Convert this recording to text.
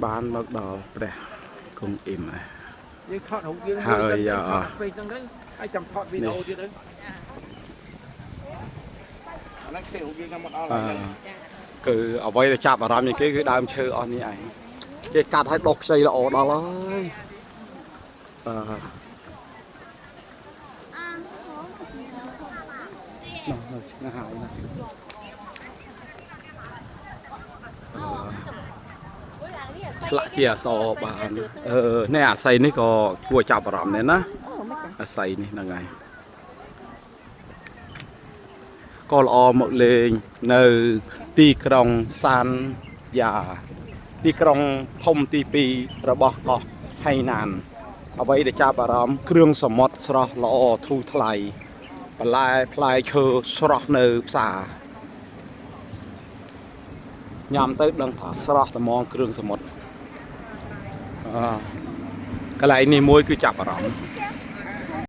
បានមកដល់ព្រះគង់អ៊ីមហើយ យើងថតរូបយើង ហើយ ថត face ហ្នឹងទៅហើយចាំថតវីដេអូទៀតទៅអាហ្នឹងគេរូបយើងខ្ញុំមកដល់ អឺ ហើយ គឺអ្វីដែលចាប់អារម្មណ៍ជាងគេគឺដើមឈើអស់នេះឯងគេកាត់ឲ្យដុះខ្ចីល្អដល់ហើយអឺនោះនៅឆ្ងាយណាស់ឆ្លាក់ជាអក្សរបានអឺនេះអាស័យនេះក៏គួរចាប់អារម្មណ៍ដែរណាអាស័យនេះហ្នឹងហើយក៏ល្អមកលេងនៅទីក្រុងសានយ៉ាទីក្រុងធំទី2របស់កោះហៃណាន អ្វីដែលចាប់អារម្មណ៍គ្រឿងសមុទ្រស្រស់ល្អធូរថ្លៃបន្លែផ្លែឈើស្រស់នៅផ្សារញ៉ាំទៅដឹងថាស្រស់ត្មងគ្រឿងសមុទ្រអកន្លែងនេះមួយគឺចាប់អារម្មណ៍